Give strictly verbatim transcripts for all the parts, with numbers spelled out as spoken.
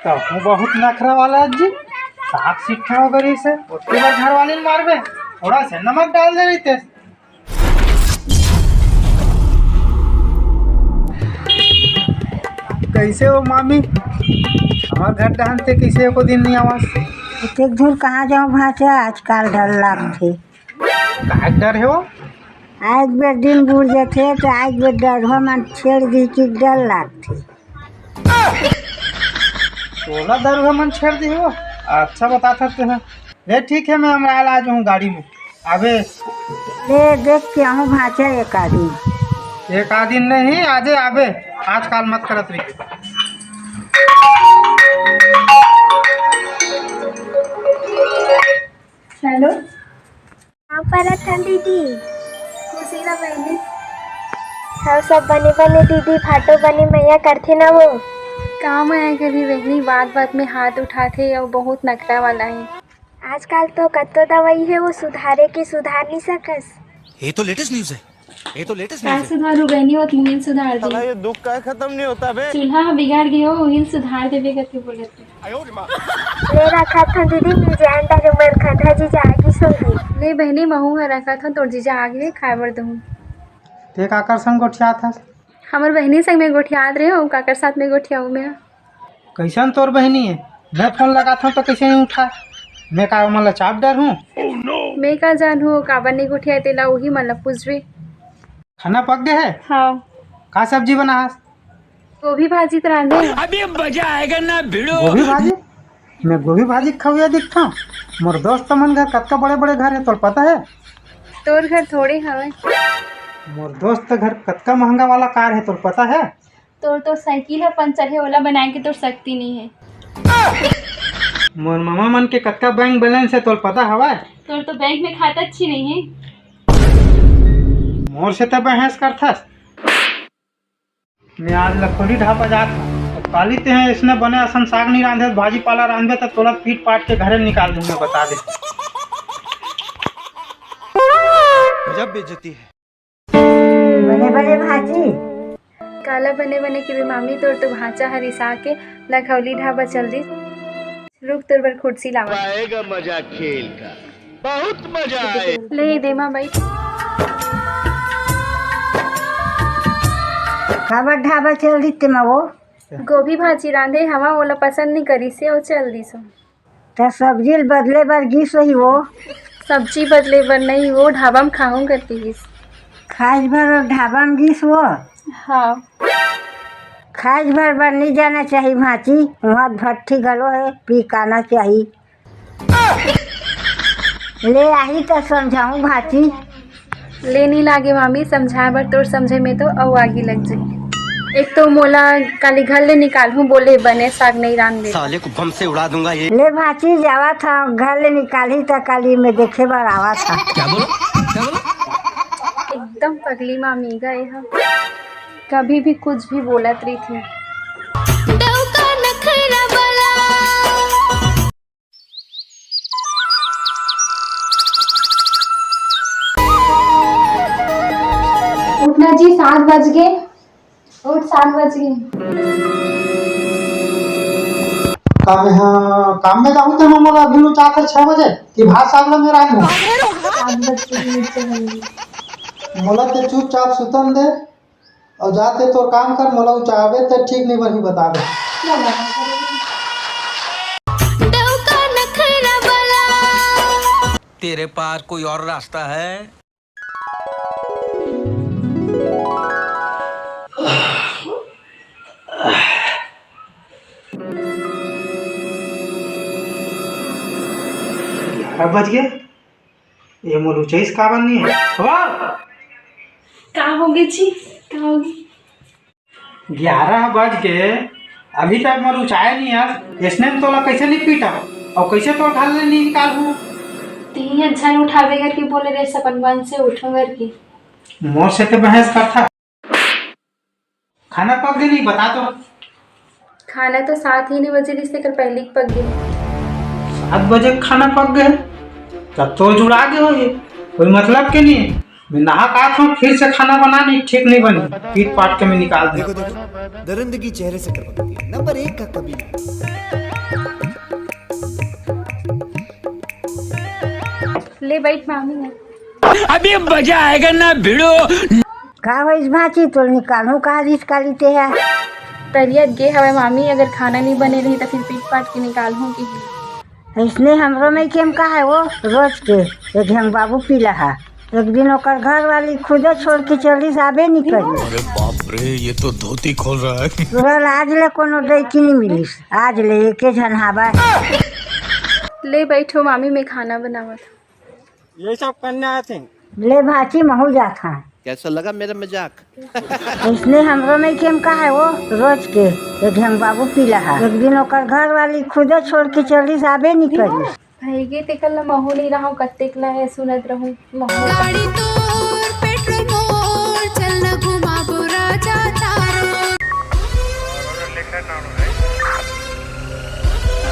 तहूँ बहुत नखरा वाला अज्जी, सात सीट हो गई से, ओतके बार घर वाले ने मारबे, थोड़ा से नमक डाल दे रही थे। कैसे हो मामी, हमार घर डहन ते कैसे एको दिन नहीं आवास? एक झूर कहाँ जाऊँ भांचा, आजकल डर लागथे। का डर है वो? आज बेर दिन बुड़ जाथे तो आज बेर डरवा मन छेड़ दी कि डर लागथे। तोला दरुहा मन छेड़ दी हो? अच्छा बता सकते हैं। ले ठीक है, मैं अमराल आ जाऊँ गाड़ी में। अबे ले देख के आहूँ भांचा एक आदमी। एक आदमी नहीं, आजे आबे। आजकल मत करत रही। हेलो। हाँ, परत हन दीदी। खुशी ना बहनी। हाँ, सब बने बने दीदी, फाटो बने मया करथे ना वो। का मया करही बहनी, बात बात में हाथ उठाथे अउ बहुत नखरा वाला है। आजकल तो कत्तो दवाई है, वो सुधारे के सुधार नहीं सकस। ये तो लेटेस्ट न्यूज़ है। ये तो लेटेस्ट का न्यूज़ है। सुधारू बहनी, वो मुहिन सुधार दे। साला ये दुख का खत्म नहीं होता बे। चूल्हा ह बिगाड़ गए हो, उहिल सुधार देवे करके बोलत। ले रखा था दीदी, मैं जान डारे मर खा था जी जाएगी सोगी। ले बहनी, महू ह रखा था, तोर जीजा आगे खाए बर दहूँ। ते काकर संग गोठियात हस? हमर बहनी संग में गोठियात रहे हो, काकर साथ में गोठियाऊ में। कैसन तोर बहनी है? मैं फोन लगात हूँ तो कैसे नहीं उठा? मैं का ओमन ला चाप डर हूँ? मैं का जान हूँ, काबर नहीं गोठिया तेला, वही मन ला पूछबे। खाना पक गए है? हाँ। का सब्जी बना हस? गोभी भाजी तो रांधे। अभी मजा आएगा ना भिड़ो। गोभी भाजी? मैं गोभी भाजी खवैया दिखता हूँ? मोर दोस्त मन घर कतका बड़े बड़े घर है, तोर पता है? तोर घर थोड़े हवे। मोर दोस्त घर कतका महंगा वाला कार है, तोर पता है? तोर तो साइकिल ह पंचर है, ओला बनाए के तोर शक्ति नहीं है। मोर मामा मन के कतका बैंक बैलेंस है, तोर पता हवय? तोर तो बैंक में खाता अच्छी नहीं है। मोर से तो बहस करथस। मैं आज लखोली ढाबा जात हूँ। अब काली ते हैं इसने बने असन साग नहीं रांधे, भाजी पाला रांधे तो तोला पीट पाट के घरे निकाल दूंगा, बता दे। गजब बेइज्जती है। बने बने भाजी। काला बने बने के बे मामी, तोर तो भांचा ह रिसा के लखौली ढाबा चल दिस। रुक, तोर बर कुर्सी लावा। आएगा मजा खेल का, बहुत मजा आए। ले दे माँ बैठ। काबर ढाबा चल दिस ते माँ वो? गोभी भाजी रांधे हवा, ओला पसंद नहीं करिस हे, ओ चल दिस। त सब्जी ल बदले बर गिस होही वो। सब्जी बदले बर नहीं, वो ढाबा म खाहूं करके गिस। खाए भर ढाबा म गिस वो। हाँ। खाए भर बर नहीं जाना चाही भांची, वहाँ भट्ठी घलो है, पी काना चाही। ले आही त समझाऊं भांची। ले नी लागे मामी, समझाए बर तोर समझे में तो अउ आगी लग जाही। एक तो मोला काली घर ले निकालहूं बोले बने साग नहीं रांध दे। साले को बम से उड़ा दूंगा ये। ले भांची जावत हंव, घर ले निकालही त काली में देखे बर आवत हंव। क्या बोलो? क्या बोलो? एकदम पगली मामी गए हम, कभी भी कुछ भी बोलत रही थी। डौका नखरा वाला। उठना जी, सात बज गए। उठ, सात बज गए। का मैं, हाँ, काम में जाहूं त मोला अभी उठाथे छह बजे कि भात साग ला मैं रांधहूं? सात बज के नीचे होंगे। मोला ते चुपचाप सुतन दे। अउ जाते तोर काम कर, मोला उचाहबे त ठीक नहीं बनही, बता दे। डौका नखरा वाला। तेरे पास कोई और रास्ता है? ग्यारह बज गए। ये मोर उचाइस काबर नहीं है? वाह! का होगे जी? का होगे? ग्यारह बज के अभी तक मोर उचाय नहीं आस, इसने में तोला कैसे नहीं पीटा और कैसे तोर घर ले नहीं निकालहूं? तीन झन उठावे करके बोले रहे, अपन मन से उठो करके। मोर से तो बहस करथा। खाना पक गए नहीं, बता तो। खाना तो सात ही नहीं बजे रिस, तेकर पहले ही पक गए। सात बजे खाना पक गए, तब तो जुड़ा गए हो ये, कोई मतलब के नहीं। मैं नहा का था, फिर से खाना बना, नहीं ठीक नहीं बनी, पीट पाट के मैं निकाल दूँ। देखो, देखो, दरिंदगी चेहरे से कर बनती है। नंबर एक का कमीना। ले बैठ मामी है। अभी मजा आएगा ना भिड़ो। का होइस भांची, तोर निकालहूं का रिस काली ते है? तरियत गे हवय मामी, अगर खाना नहीं बने रही तो फिर पीट पाट के निकालहूं कि। इसने हमरो में केम का है वो, रोज के एक झन बाबू पीला है। एक दिन ओकर घर वाली खुदे छोड़ के चलिस, आबे नहीं करी। अरे बाप रे, ये तो धोती खोल रहा है। तोरा ला आज ले कोनो डैकी नहीं मिलिस, आज ले एके झन हाबा। ले बैठो मामी, मैं खाना बनावत। ये सब करने आते हैं। ले भांची, महू जात हाँ। कैसा लगा मेरा मजाक? इसने हमरो में केम का है वो, रोज के एक झन बाबू पीला है। एक दिन ओकर घर वाली खुदे छोड़ के चलिस, आबे नहीं करी। भइगे तेकर ला महू नहीं रहूं, कत्तेक ला है सुनत रहूं महू। गाड़ी तोर पेट्रोल मोर, चल न घुमाबो राजा चारों।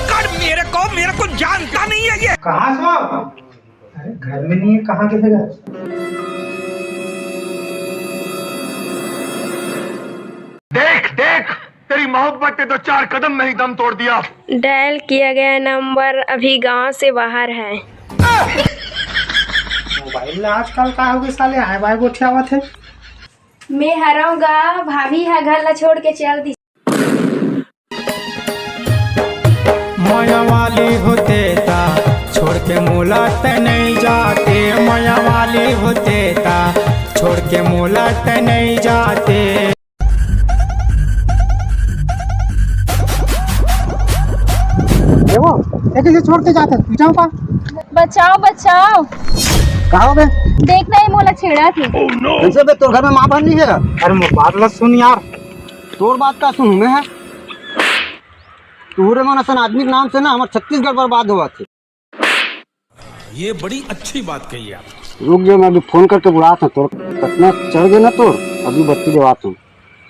कर मेरे को, मेरे को जानता नहीं है ये। कहाँ से हो आप? अरे, घर में नहीं है, कहाँ के थे घर? देख, देख, तेरी मोहब्बत ने तो चार कदम में ही दम तोड़ दिया। डायल किया गया नंबर अभी गांव से बाहर है। मोबाइल ला आजकल का होगे साले, आए बाय गोठियावत है। मैं हरव गा, भाभी हा घर ला छोड़ के चल दी। मया वाली होते ता छोड़ के मोला ते नहीं जाते, मया वाली होते ता छोड़ के मोला ते नहीं जाते। देखो, ये कैसे छोड़ के जाते हैं? पीछा का? बचाओ, बचाओ। कहाँ हो बे? देख ना, ये मोला छेड़ा थे। कैसे बे, तोर घर में माँ बहन नहीं है? अरे, मोर बात ला सुन यार। तोर बात का सुनूं मैं, है? तोरे मन असन आदमी के नाम से ना हमार छत्तीसगढ़ बर्बाद होवत हे। ये बड़ी अच्छी बात कही आप। रुक जा, मैं अभी फोन करके बुलात हूँ। तोर कतना चढ़ गए ना तोर, अभी बत्ती देवात हूँ।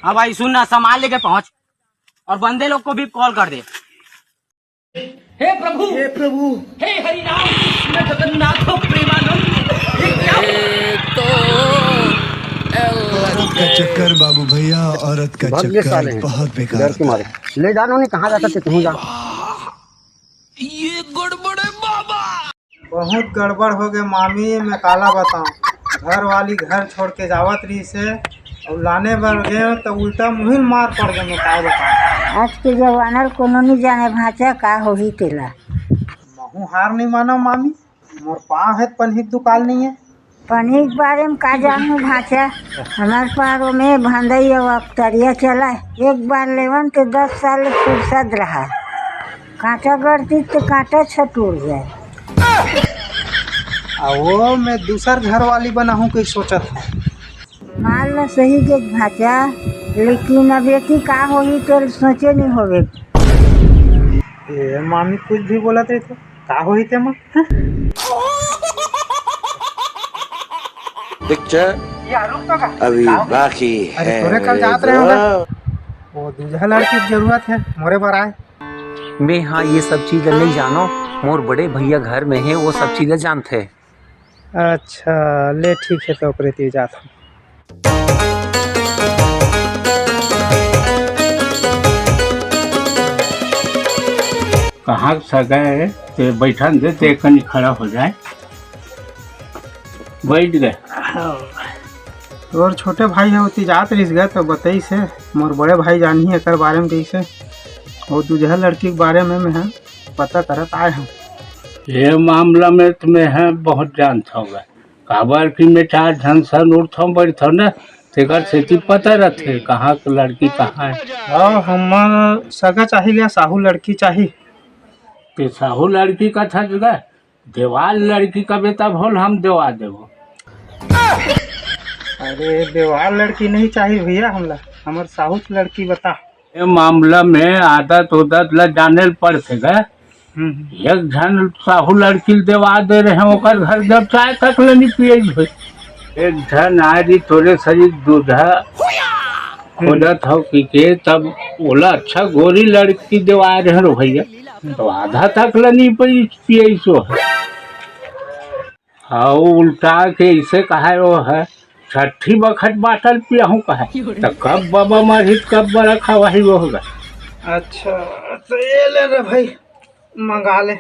हाँ भाई सुन ना, सामान लेके पहुंच और बंदे लोग को भी कॉल कर दे। हे प्रभु, हे प्रभु, हे हरिनाम, कृष्ण जगन्नाथ प्रेमानंद। ये क्या हुआ? औरत का चक्कर बाबू भैया, औरत का चक्कर बहुत बेकार होता है। ले जानो नहीं, कहाँ जाता थे, कहीं जा। ये गड़बड़ है बाबा। बहुत गड़बड़ हो गए मामी, मैं काला बताऊं। घर वाली घर छोड़ के जावत रही से, और लाने बर गए तो उल्टा मुहिल मार पड़ गए, मैं का बताऊं। आज के जमाना ल कोनो नहीं जाने भांचा का होही तेला। महू हार नहीं मानो मामी, मोर पाँव है पनही के दुकाल नहीं है। पनही के बारे में का जानू भांचा, हमार पारो में भंदई अउ अकतरिया चला। एक बार लेवन तो दस साल फुर्सत रहा, कांटा गड़ती तो कांटा छटूर जाए। आ वो मैं दूसर घर वाली बनाहूँ के सोचत हूँ। मान लो सही के भांचा, लेकिन अब एती का होही तो सोचे नहीं होवे। ए मामी कुछ भी बोलत रही तो का होही ते मा? पिक्चर अभी बाकी है। अरे तोरे कल जात रहे होगा। वो दूल्हा लड़की की जरूरत है, मोरे बर आए। मैं हाँ ये सब चीज नहीं जानो, मोर बड़े भैया घर में है, वो सब चीजें जानते हैं। अच्छा ले ठीक है, तो ओकरे तीर जात हूँ। कहाँ सगा है, ते बैठन दे, ते कनी खड़ा हो जाए। बैठ गए। तोर छोटे भाई है, ओती जात रहिस गा, तो बताइस हे, मोर बड़े भाई जानही एकर बारे में कहिस हे। वो दूजहा लड़की के बारे में मैं ह पता करत आए हूँ। ये मामला में तो मैं ह बहुत जानत हूँ गा, काबर कि मैं चार झन सन उठथव बैठथव न, तेकर सेती पता रहथे कहाँ के लड़की कहाँ है। हाँ, हमन सगा चाही या साहू लड़की चाही। ते साहू लड़की कथस गा, देवाल लड़की कबे तब होल हम देवा देबो। अरे देवाल लड़की नहीं चाहिए भैया हमला, हमर साहू लड़की बता। ये मामला में आदत उदत ला जाने ल पड़थे गा। हम्म। एक झन साहू लड़की ल देवा दे रहे हैं, ओकर घर जब चाय तक ले नहीं पिए भाई। एक झन आ रही तोरे सरी दूधा खोजत हो कि के, तब ओला अच्छा गोरी लड़की देवा रहे हो भैया, तो आधा तक ले नहीं पी, पिए सो है। अउ उल्टा के इसे कहा वो है, छठी बखत बाटल पियाहूँ कहा, त कब बाबा मरही, कब बड़ा खवाही वो होगा। अच्छा, तो ये ले रे भाई, मंगा ले।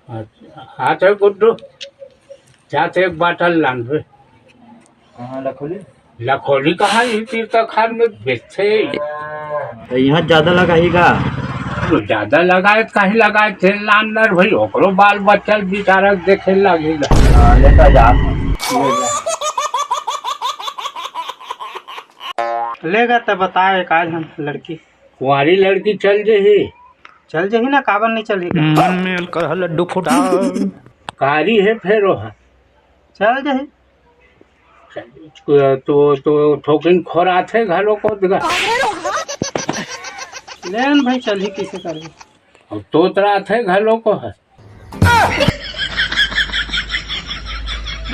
अच्छा, हाँ तो गुड्डू, जा तो एक बाटल लान बे। कहाँ लखोली? लखोली कहाँ, ये तीर्थ खान में बेचते। तो यहाँ ज्यादा लगाही का? तो ज्यादा लगाए, कहीं लगाए, तेल लान दर भाई, ओकरो बाल बच्चा बेचारा देखे लागी ला। हाँ, लेता जा। लेगा तो बताओ, एक आज हम लड़की। कुंवारी लड़की चल जही। चल जही ना, काबर नहीं चलही? मन में अलकर ह लड्डू फुटा। कारी है फेर ओह। चल जही। तो, तो ठोकिन खोराथे घलो को दिखा। लेन भाई, चलही किसे करबे? अब तोतराथे घलो को है।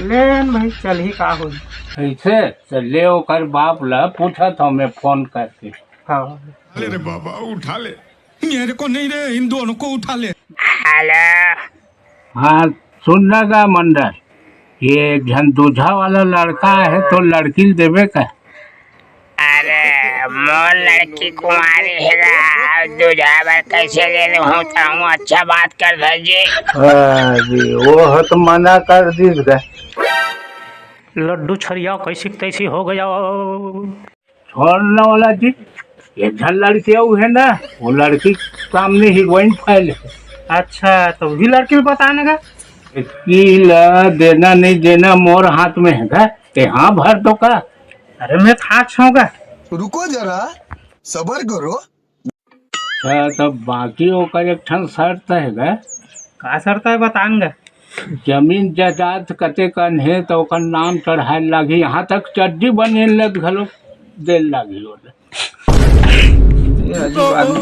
लेन भाई, चलही का होही? ऐसे तो ले ओकर बाप ला पूछत हूँ मैं फोन करके। हाँ। ले रे बाबा, उठा ले। मेरे को नहीं रे, इन दोनों को उठा ले। हेलो। हाँ, सुन ना गा मंडल, ये एक झन दूझा वाला लड़का है तो लड़की ल देबे का? अरे, मोर लड़की कुंवारी हे गा, दूझा बर कैसे दे दूँ? तहूँ अच्छा बात कर जी। अरे, वो ह तो मना कर दीस गा। लड्डू छरिया कैसी तैसी हो गया। छोड़ ना वाला जी, एक झन लड़की अउ है ना, वो लड़की सामने हीरोइन फैल है। अच्छा, तो वही लड़की में बताने का? लड़की ला देना नहीं देना मोर हाथ में है का? ते हाँ भर दो का? अरे मैं था छूंगा। रुको जरा, सबर करो। अच्छा, तो बाकी ओकर एक ठन शर्त है गा। का शर्त है, बतान गा। जमीन जायदाद कते कन हे, तो ओकर नाम चढ़ाए लागही, यहाँ तक चड्डी बने लग घलो दे लागही ओला। ये अजीब आदमी।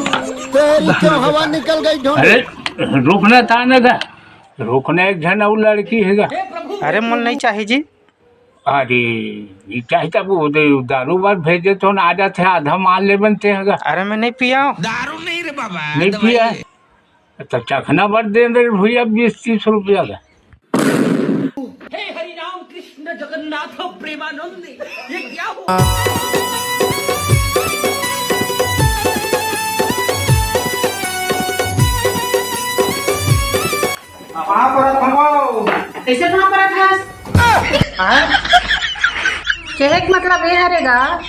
तेरी क्यों हवा निकल गई ढोंडी? अरे, रुकना था ना गा, रुकना, एक झन अउ लड़की है गा। अरे, मोला नहीं चाही जी। अरे, ये चाही तब वो दे-, दारू बर भेजे तो ना आ जाते, आधा माल ले बनते हैं गा। अरे, मैं नहीं पिया हूँ। दारू नहीं रे बाबा, नहीं दवाई पिया है। तो चखना बर दे दे भैया, बीस तीस रुपया का। हे हरि राम कृष्ण जगन्नाथ प्रेमानंद, ये क्या हुआ? पाँव परत हवं। कइसे पाँव परत हस? हाँ? केहे के मतलब ये हरे गा,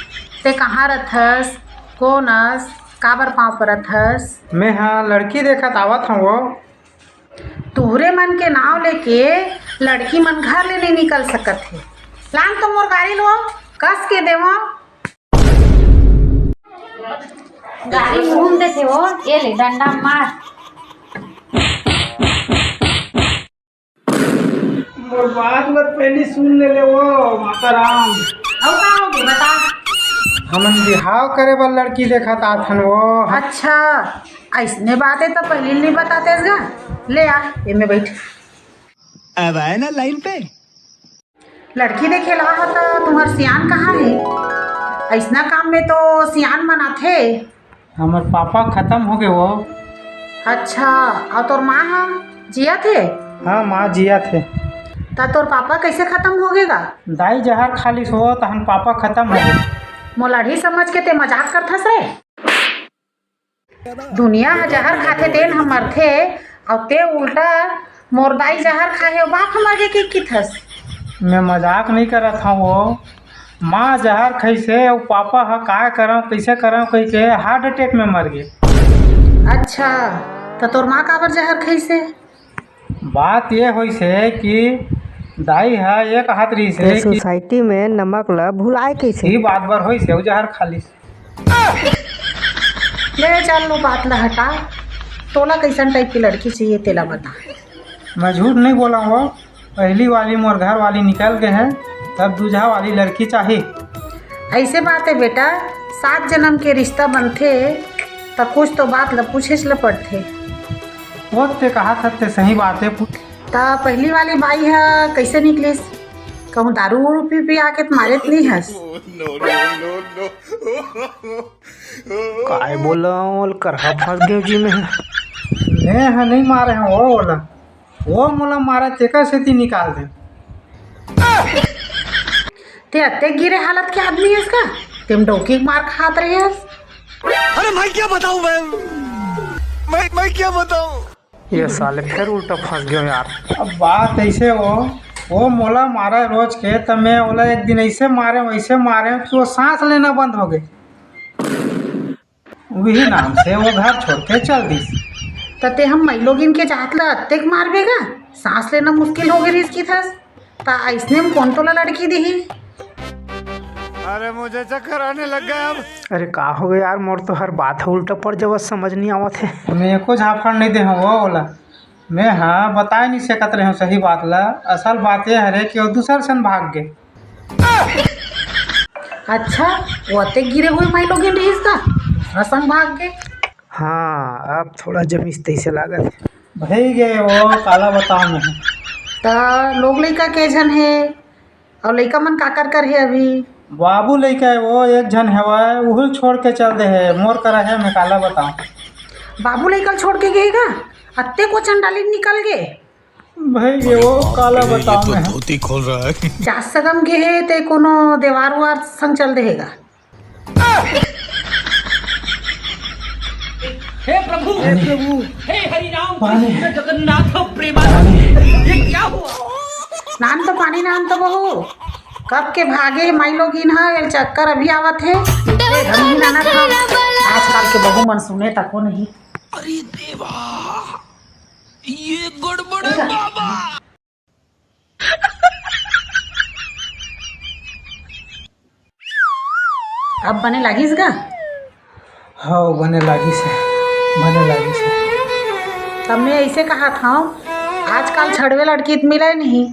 ते कहाँ रथस, कोन अस, काबर पाँव परत हस? मैं हा लड़की देखत आवत हवं। तुहरे मन के नाव लेके लड़की मन घर ले नहीं निकल सकत हे। लान तो मोर गाड़ी लो, कस के देवो। गाड़ी घूम देथे वो, ये ले डंडा मार। मोर बात मत पहली सुन ले, ले वो माता राम। अब का हो गया बता। हमन बिहाव करे बर लड़की देखत आथन वो। अच्छा, ऐसने बात है तो पहले नहीं बताते गा। ले आ, ये में बैठ। अब आए ना लाइन पे। लड़की देखे ला हा त तुम्हर सियान कहाँ हे? अइसना काम में तो सियान मन आथे। हमर पापा खतम हो गे वो। अच्छा, अउ तोर माँ हा जियत हे? हाँ, माँ जियत हे। त तोर पापा कइसे खतम हो गे गा? दाई जहर खा लिस वो, तहन पापा खतम हो गे। मोला अड़ही समझ के ते मजाक करथस रे? दुनिया ह जहर खाथे तेन ह मरथे, अउ ते उल्टा मोर दाई जहर खाहे अउ बाप ह मर गे कि किथस। मैं मजाक नहीं करत हूँ वो। माँ जहर खइसे अउ पापा ह काय करव कइसे करव कहि के हार्ट अटैक में मर गे। अच्छा, त तोर माँ काबर जहर खइसे? बात ये होइस हे कि दाई ह एक हाथ रहिस हे कि सोसाइटी में नमक ल भुलाए कइसे। ही बात बर होइस हे, उ जहर खा लिस। ले चल, वो बात ल हटा, तोला कइसन टाइप की लड़की चाहिए तेला बता। मैं झूठ नहीं बोला हूँ, पहली वाली मोर घर वाली निकल गए हैं, तब दूजा वाली लड़की चाहिए। ऐसे बात है बेटा, सात जन्म के रिश्ता बनथे त कुछ तो बात ल पूछेच ल पड़थे। वो ते कहा था ते सही बात है। त पहली वाली बाई ह कइसे निकलिस? कहूँ दारू उरू पी पी आके त मारे त नहीं हस? काय बोला, ओल करहा फंस गयो जी मैं। मैं ह नहीं मारे हूँ वो बोला। वो मोला मारा, तेकर सेती निकाल दे। ते अतेक गिरे हालत के आदमी हस का? तेम डौकी के मार खात रहे हस। अरे मैं क्या बताऊं मैं, मैं, मैं क्या बताऊं? ये साले फिर उल्टा फंस गयो यार। अब बात ऐसे हो, वो मोला मारा रोज के, त मैं ओला एक दिन ऐसे मारे, वैसे मारे कि वो सांस लेना बंद हो गए। वही नाम से वो घर छोड़ के चल दिस। त ते हम माईलोगिन के जात ला अतेक मारबे गा, सांस लेना मुश्किल हो गए रिहिस किथस। त अइसने में कोन तोला लड़की दिही? अरे मुझे चक्कर आने लग गया अब। अरे का हो गया यार, मोर तो हर बात ह उल्टा पड़ जावत, समझ नहीं आवत हे। मैं एको झापड़ नहीं दे हूँ वो ओला। मैं हाँ बताए नहीं सकत रहे हूँ सही बात ला। असल बात ये हरे कि वो दूसर सन भाग गए। अच्छा, वो अतेक गिरे हुए माईलोगिन रिहिस का दूसरा संग भाग गए? हाँ, अब थोड़ा जमीस तैसे लागत हे। भई गए वो, काला बताओ मैं। त लोग लइका के झन हे, अउ लइका मन काकर कर हे अभी? बाबू लइका हे वो, एक झन हवय, उहुल छोड़ के चल दे हे, मोर करा हे, मैं काला बताओ। बाबू लइका ल छोड़ के गए गा? अत्ते को चंडाली निकल गए। भई गे वो, काला बताओ मैं। धोती खोल रहा है। चार सगम गे हे ते कोनो देवार उवार संग चल देहेगा। हे प्रभु, हे प्रभु, हे हरि राम कृष्ण जगन्नाथ प्रेमानंद, ये क्या हुआ? नान तो पानी नान तो बहू, कब के भागे माईलोगिन हा, एल चक्कर अभी आवत हे। ए, हम ही नाना था। आजकल के बहू मन सुने तको नहीं। अरे देवा, ये गड़बड़ है बाबा। अब बने लागिस गा? हाँ, बने लागिस हे, बने लागिस हे। तब मैं ऐसे कहा था, आजकल छड़वे लड़की त मिले नहीं,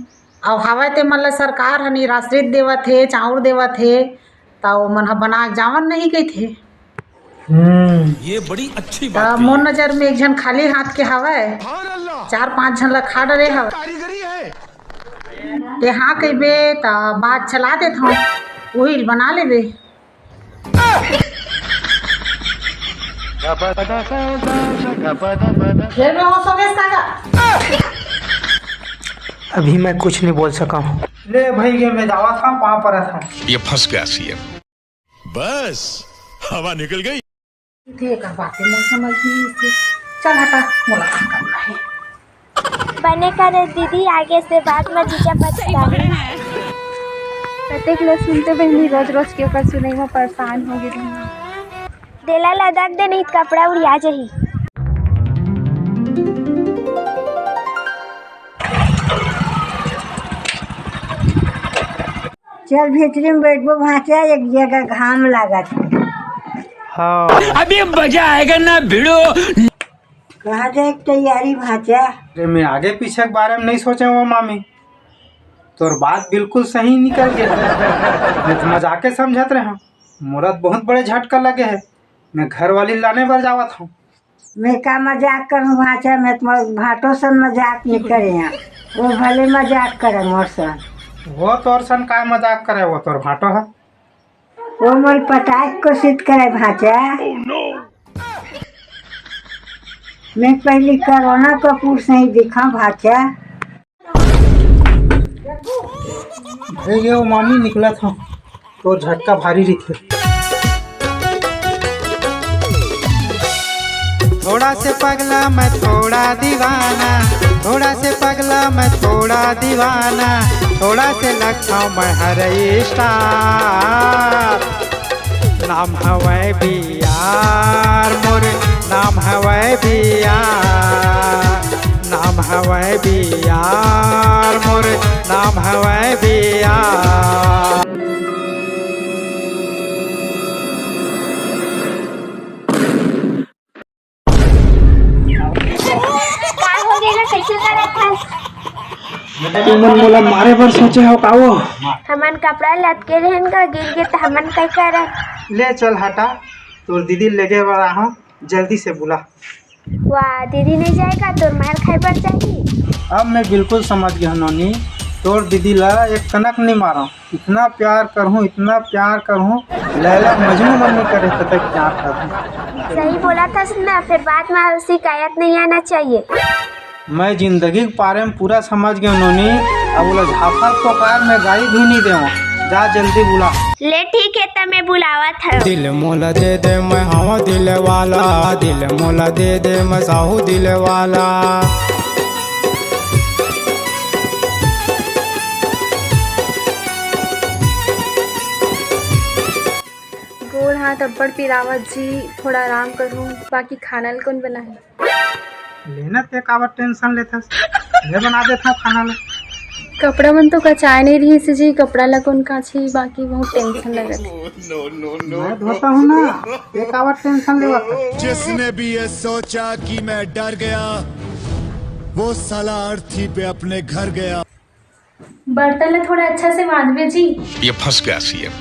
अउ हवय ते मन ल सरकार ह निराश्रित देवत हे, चाउर देवत हे, त ओमन ह बना के जावन नहीं कहिथे। हम्म। ये बड़ी अच्छी त बात कही। मोर नजर में एक झन खाली हाथ के हवय, चार पांच झन ल खा डरे हवय। ते हाँ कहिबे त बात चला देत हूँ, उही ल बना लेबे। फिर मैं वो सो गए सागा। अभी मैं कुछ नहीं बोल सका हूँ। ले भाई, ये मैं जावा था, पाँव परत था। ये फंस गया सीएम। बस, हवा निकल गई। इथे का बातें मोर समझ नहीं से। चल हटा, मोला काम करना है। बने करे दीदी, आगे से बाद में जीजा पछताही। कतेक लोग सुनते बहिनी, रोज रोज के ओकर सुनई में परेशान हो गए। देला लदक दे, नहीं तो कपड़ा उड़िया जाही। चल भीतरी में बैठबो भांचा, एक जगह घाम लागत हे। हाँ। अभी मजा आएगा ना भिड़ो। कहाँ जाए के तैयारी भांचा? अरे मैं आगे पीछे के बारे में नहीं सोचे हूँ मामी, तोर बात बिल्कुल सही निकल गया। मैं तो मजाके समझत रहे हूँ, मोरा तो बहुत बड़े झटका लगे है। मैं घर वाली लाने बर जावत हूँ। मैं का मजाक करूँ भांचा, मैं तो भांटो सन मजाक नहीं करे यहाँ। वो भले मजाक करे मोर सन। वो तोर सन का मजाक करे, वो तोर भांटो है। वो मोर पटाए के कोशिश करे भांचा। मैं पहली कोरोना कपूर सही दिखा भांचा। अरे ये वो मामी निकलत हो, तो झटका भारी रहिथे। थोड़ा से पगला मैं थोड़ा दीवाना, थोड़ा से पगला मैं थोड़ा दीवाना, थोड़ा से लगता मैं हर स्टार। नाम हवै बियार मोर, नाम हवै बियार, नाम हवै बियार मोर, नाम हवै बियार। का हो गे ना, कैसे करत हस? तुमन मोला मारे बर सोचे हो का वो? हमन कपड़ा लटके रहन का, गिर गे त हमन का करन? ले चल हटा, तोर दीदी लेगे बर आहा, जल्दी से बुला। वाह, दीदी नहीं जाएगा, तोर मार खाए बर जाही। अब मैं बिल्कुल समझ गया नोनी, तोर दीदी ला एक कनक नहीं मारा। इतना प्यार करहूँ, इतना प्यार करहूँ, लैला मजनू मन नहीं करे ततक प्यार करहूँ। सही बोला था सुन ना, फिर बाद में शिकायत नहीं आना चाहिए। मैं जिंदगी के बारे में पूरा समझ गया नोनी। अब ओला झाफर तोकार में गाई भी नहीं देव। जा जल्दी बुला। ले ठीक है, त मैं बुलावत हूँ। दिल मोला दे दे मैं हवा दिल वाला, दिल मोला दे दे मैं साहू दिल वाला। गोड़ हाथ अब्बड़ पिरावत जी, थोड़ा आराम करूँ। बाकी खाना ल कौन बनाही? लेना ते काबर टेंशन लेथस, मैं बना देथव खाना ला। कपड़ा मन तो कचाए नहीं रहिस जी, कपड़ा ला कौन काछी, बाकी बहुत टेंशन लगत हे। मैं धोता हूँ ना, ते काबर टेंशन लेवत हस? जिसने भी ये सोचा कि मैं डर गया, वो साला अर्थी पे अपने घर गया। बर्तन ला थोड़ा अच्छा से मांजबे जी। ये फंस गया सीएम।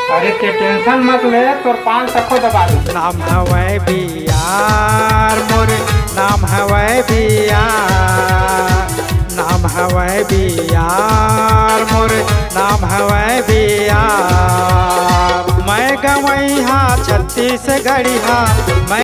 अरे ते टेंशन मत ले, तोर पान सखो दबा दे। नाम हवय बियार मोर, नाम हवय बियार, नाम हवय बियार मोर, नाम हवय बियार। मैं गवई हा छत्तीसगढ़िया, मैं